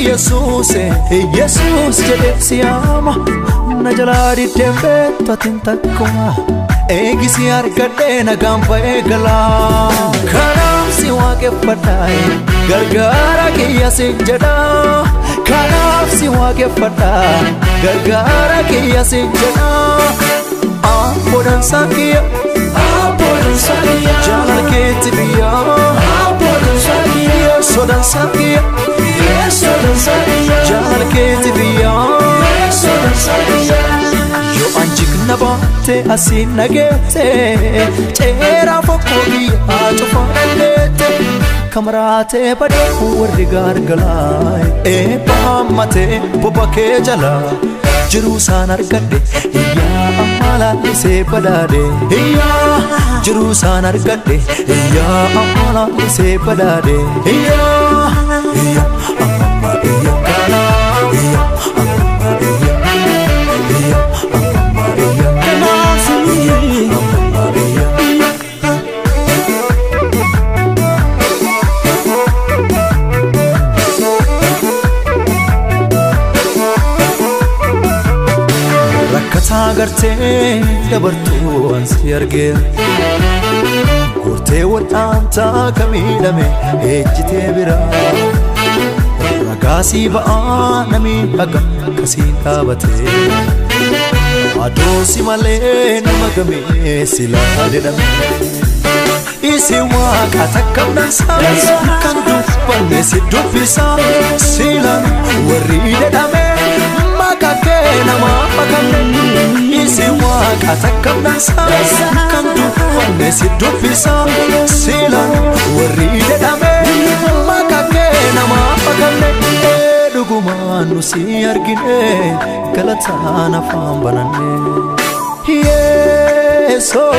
Yesuus Yesuus jedhee si yaama na jalaa diddeen beektu atiin takkuma eegisi argadhee nagaan ba'ee galaa kanaaf si waaqeffadha gargaara kiyya si jedha kanaaf si waaqeffadha gargaara kiyya si jedha abboodhaan kiyya Abboodhaan kiyya jaalala keetti biyya Abboodhaan kiyya sodaan kiyya Yesuudhaan kiyya jaalala keetti biyya. Yesuudhaan kiyya Yoo anjigna baatte asiin nageette ceeraa fokkoo biyyaa cufaa dandeette kamaraatee badee warri gargalaa eebba hammatee boba kee jalaa jiruu isaan argadhe iyyaa amma laallisee badhaadhe iyyaa jiruu isaan argadhe iyyaa amma laallisee badhaadhe iyyaa iyyaa amma iyyaa kanaa iyyaa amma iyyaa iyyaa amma iyyaa Kanaaf amma iyyaa. Rakkataa gartee dabartuu ansi argee Gortee wal'aantaa ka miidhame ejjitee biraa Ragaasii ba'aa namii haga kasiin dhaabatee Adoosi malee nama gamee silaa jedhame Isi waaqa takka dansaa kan dubbanne si dubbisa silaan warri jedhame maqaa kee namaa makamne isi waaqa takka dansaa kan dubbanne si dubbisa silaan warri jedhame maqaa kee namaa makamne dhugumaan nu si argine galataan afaan bananne. Yeesoo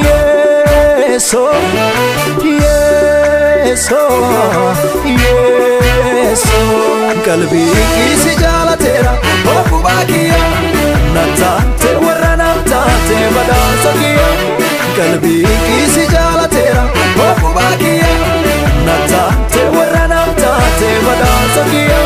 Yeesoo Yeesoo Yeesoo qalbii kiisi jaalateera ofumaa kiyya na taate warra na taate badhaasa kiyya qalbii kiisi jaalateera ofumaa kiyya na taate warra na taate badhaasa kiyya.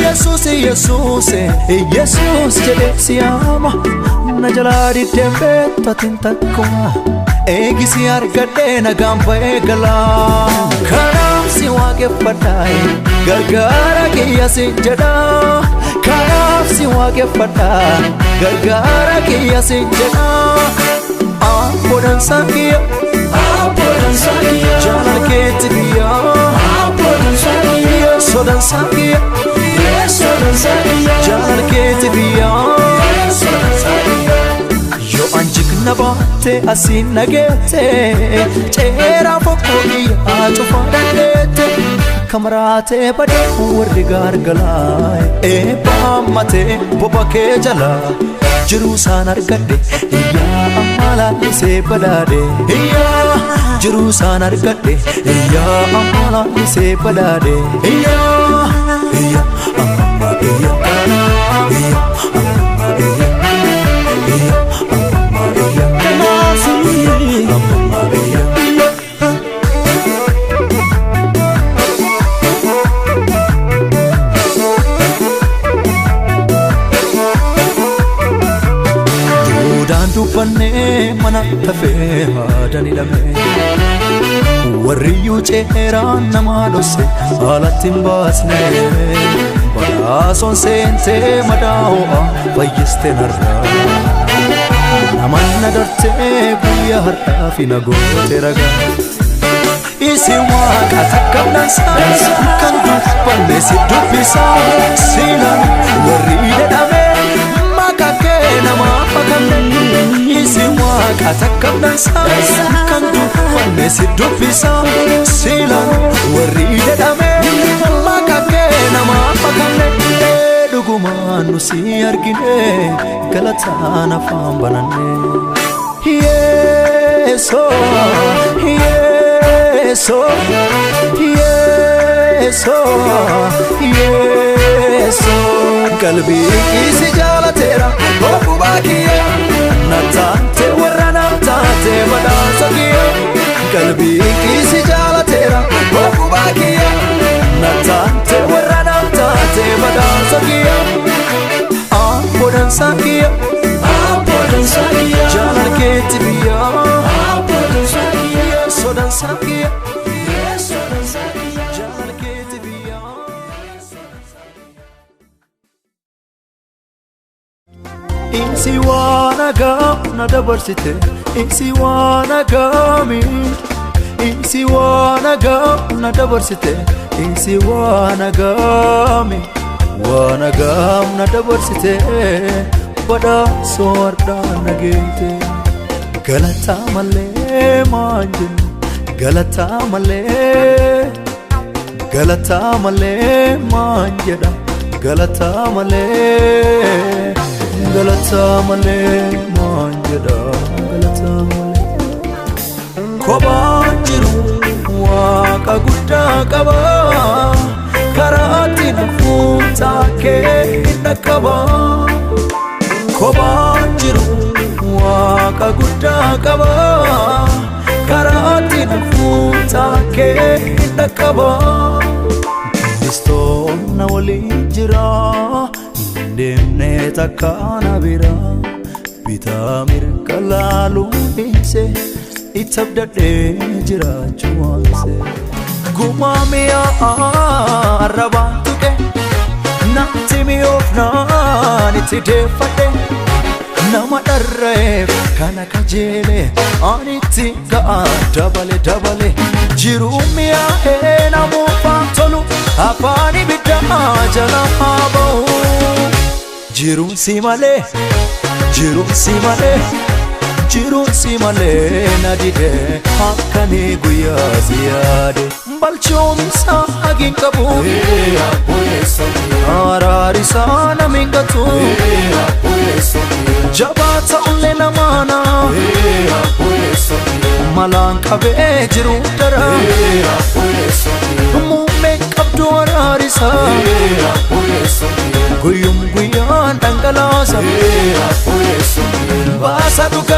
Yesuus Yesuus Yesuus jedhee si yaama na jalaa diddeen beektu atiin takkuma eegisi argadhee nagaan ba'ee galaa kanaaf si waaqeffadha gargaara kiyya si jedha kanaaf si waaqeffadha gargaara kiyya si jedha abboodhaan kiyya Abboodhaan kiyya jaalala keetti biyya Abboodhaan kiyya sodaan kiyya Yesuudhaan kiyya jaalala keetti biyya. Yesuudhaan kiyya Yoo anjigna baatte asiin nageette ceeraa fokkoo biyyaa cufaa dandeette kamaraatee badee warri gargalaa eebba hammatee boba kee jalaa jiruu isaan argadhe iyyaa amma laallisee badhaadhe iyyaa jiruu isaan argadhe iyyaa amma laallisee badhaadhe iyyaa iyyaa amma iyyaa iyyaa amma iyyaa iyyaa amma iyyaa Kanaaf amma iyyaa. Duudaan dubbannee mana lafee haadaan hidhame Warriyyuu ceeraan namaa dhosse haalatti hin baasne Badhaasoon seentee madaa ho'a fayyiste narraa Namanna dartee guyyaa har'aa fi na goote ragaa Isi waaqa takka dansaa kan dubbanne si dubbisa silaan warri jedhame maqaa kee namaa makamne isi waaqa takka dansaa kan dubbanne si dubbisa silaan warri jedhame maqaa kee namaa makamne dhugumaan nu si argine galataan afaan bananne. Yeesoo Yeesoo Yeesoo Yeesoo qalbii kiisi jaalateera bobbubaa kiyya na taate warra na taate badhaasa kiyya qalbii kiisi jaalateera bobbubaa kiyya na taate warra na taate badhaasa kiyya abboodhansaa kiyya Abboodhansaa kiyya jaalala keetti biyya Abboodhansaa kiyya yeessoodhansaa kiyya Yeessoodhansaa kiyya jaalala keetti biyya. Insi waan agam na dabarsite insi waan agami insi waan agam na dabarsite insi waan agami waan agam na dabarsite badhaasoo har'aan na geente galataa malee maan jennu galataa malee galataa malee maan jedha galataa malee galataa malee maan jedha galataa malee kophaan jiru waaqa guddaa qaba karaatti nafuun taakee hin dhaqqaba kophaan jiru waaqa guddaa qaba karaatti nafuun taakee hin dhaqqaba Kiristoon na waliin jira hin deemne takka na bira bitaa mirga laaluu dhiise itti abdadhee jiraachuu waanse. Gumaa mi'aa arrabaan tuqe natti mi'oofnaan itti deeffadhe nama dharra'eef kana kajeele ani itti ga'a dabale dabale jiruu mi'aa'ee namuufaan tolu afaan ibiddaa jala haa ba'u. Jiruun si malee jiruun si malee jiruun si malee na dide halkanii guyyaa si yaade. Balchoomsa hagiin qabu araarisaa nama hin gatu jabaa ta'ullee namaana malaan qabee jiru dara muummeen qabdu araarisaa guyyum guyyaan dhangalaasa baasa dhugaa.